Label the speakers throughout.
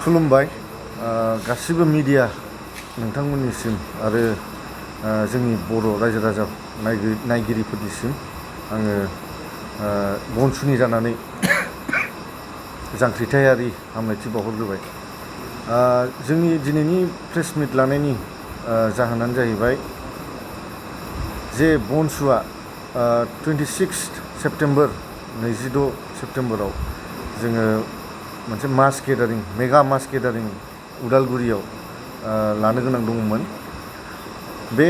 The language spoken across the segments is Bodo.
Speaker 1: खुलुमबाय गासिबो मिडिया नोंथांमोननिसिम आरो जोंनि बर' रायजो राजा नायगिरिफोरनिसिम आङो बनसुनि जानानै जांख्रिथायारि हामलायथि बावहरग्रोबाय। जोंनि दिनैनि प्रेस मिट लानायनि जाहोनानो जाहैबाय जे बनसुआ 26 सेप्टेम्बर 26 सेप्टेम्बराव जोङो मोनसे मास गेदारिं मेगा मास गेदारिं उदालगुरियाव लानो गोनां दंमोन। बे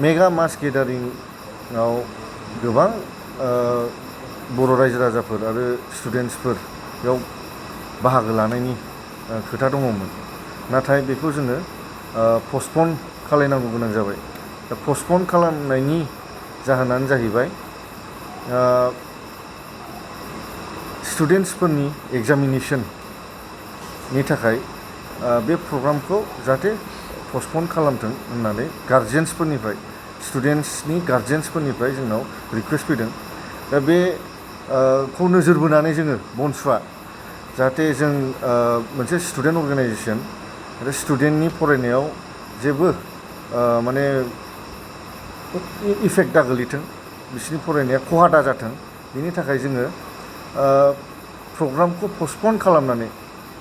Speaker 1: मेगा मास गेदारिंआव गोबां बर' रायजो राजाफोर आरो स्टुडेन्टसफोर बेयाव बाहागो लानायनि खोथा दङमोन, नाथाय बेखौ जोङो पस्टपन खालामनांगौ गोनां जाबाय। दा पस्टपन खालामनायनि जाहोनानो जाहैबाय स्टुडेन्टसफोरनि एग्जामिनेशननि थाखाय बे प्रग्रामखौ जाहाथे पस्टपन खालामथों होननानै गार्जेन्सफोरनिफ्राय स्टुडेन्टसनि गार्जेन्सफोरनिफ्राय जोंनाव रिकुवेस्ट फैदों। दा बेखौ नोजोर बोनानै जोङो बनसुआ जाहाथे जों मोनसे स्टुडेन्ट अर्गानाइजेसन आरो स्टुडेन्टनि फरायनायाव जेबो माने इफेक्ट दा गोलैथों, बिसोरनि फरायनाया खहा दा जाथों, बिनि थाखाय जोङो प्रग्रामखौ पस्टपन खालामनानै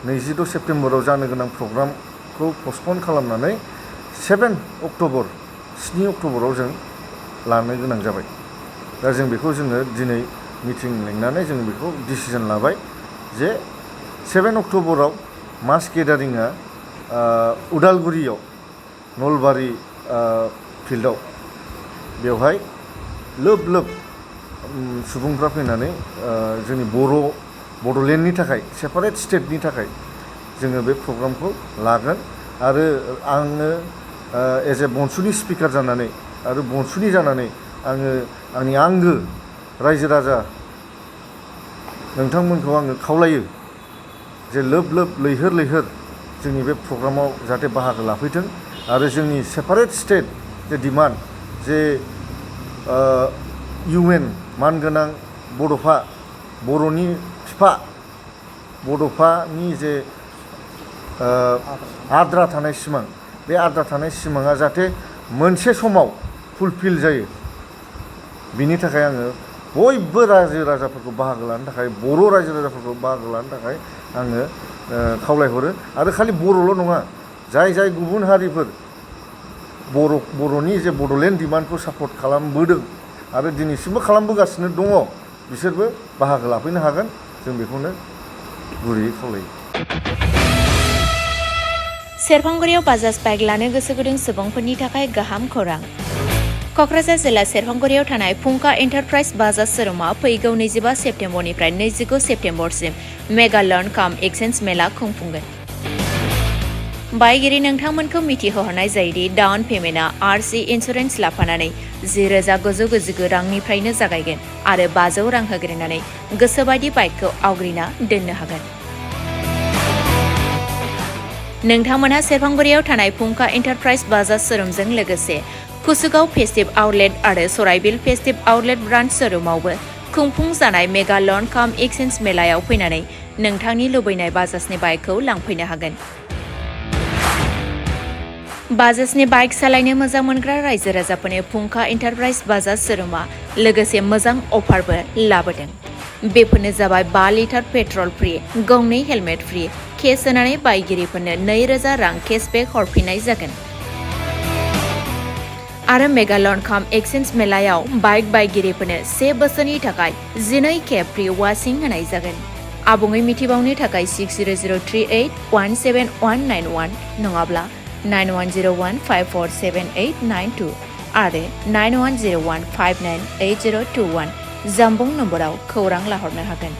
Speaker 1: 26 सेप्टेम्बराव जानो गोनां प्रग्रामखौ पस्टपन खालामनानै 7 अक्ट'बराव जों लानो गोनां जाबाय। दा जों बेखौ जोङो दिनै मिटिं लिंनानै जों बेखौ डिसिजन लाबाय जे 7 अक्ट'बराव मास गेदारिंआ उदालगुरियाव नलबारि फिल्डआव बेवहाय लोब लोब सुबुंफ्रा फैनानै जोंनि बड'लेण्डनि थाखाय सेपारेट स्टेटनि थाखाय जोङो बे प्रग्रामखौ लागोन। आरो आङो एज ए बनसुनि स्पिकार जानानै आरो बनसुनि जानानै आङो आंनि आंगो रायजो राजा नोंथांमोनखौ आङो खावलायो जे लोब लोब लैहोर लैहोर जोंनि बे प्रग्रामाव जाहाथे बाहागो लाफैथों आरो जोंनि सेपारेट स्टेट जे डिमान्ड जे UN मानगोनां बड'फा बर'नि बिफा बड'फानि जे आद्रा थानाय सिमां, बे आद्रा थानाय सिमाङा जाहाथे मोनसे समाव फुलफिल जायो, बिनि थाखाय आङो बयबो रायजो राजाफोरखौ बाहागो लानो थाखाय बर' रायजो राजाफोरखौ बाहागो लानो थाखाय आङो खावलायहरो। आरो खालि बर'ल' नङा, जाय जाय गुबुन हारिफोर बर'नि जे बड'लेण्ड डिमान्डखौ सापर्ट खालामबोदों आरो दिनैसिमबो खालामबोगासिनो दङ, बिसोरबो बाहागो लाफैनो हागोन। जों बेखौनो गुरैयै खावलायो।
Speaker 2: सेरफांगुरियाव बाजाज बाइक लानो गोसो गुदुं सुबुंफोरनि थाखाय गाहाम खौरां। क'क्राझार जिल्ला सेरफांगुरियाव थानाय फुंखा एन्टारप्राइज बाजाज श'रुमआ फैगौ 25 सेप्तेम्बरनिफ्राय 29 सेप्तेम्बरसिम मेगा लर्न काम एक्सचेन्ज मेला खुंफुंगोन। बायगिरि नोंथांमोनखौ मिथिहोहरनाय जायोदि डाउन पेमेन्टआ RC इन्सुरेन्स लाफानानै 10,999 रांनिफ्रायनो जागायगोन आरो 500 रां होग्रोनानै गोसोबायदि बाइकखौ आवग्रिना दोननो हागोन। नोंथांमोनहा सेरफांगुरियाव थानाय फुंखा एन्टारप्राइज बाजाज श'रुमजों लोगोसे कुसुगाव फेस्टिभ आउटलेट आरो सराइबिल फेस्टिभ आउटलेट ब्रान्च श'रुमावबो खुंफुंजानाय मेगा लर्न काम एक्सचेन्ज मेलायाव फैनानै नोंथांनि लुबैनाय बाजाजनि बाइकखौ लांफैनो हागोन। बाजाजनि बाइक सालायनो मोजां मोनग्रा रायजो राजाफोरनो फुंखा एन्टारप्राइज बाजाज श'रुमआ लोगोसे मोजां अफारबो लाबोदों। बेफोरनो जाबाय 5 लिटार पेट्रल फ्रि, गंनै हेलमेट फ्रि, केस होनानै बायगिरिफोरनो 2,000 रां केसबेक हरफिननाय जागोन। आरो मेगा लर्न काम एक्सचेन्ज मेलायाव बाइक बायगिरिफोरनो 1 बोसोरनि थाखाय 12 खेब फ्रि वाशिं होनाय जागोन। आबुङै मिथिबावनो थाखाय 6003817191 नङाब्ला 9101547892 आरो 9101598021 जानबुं नम्बराव खौरां लाहरनो हागोन।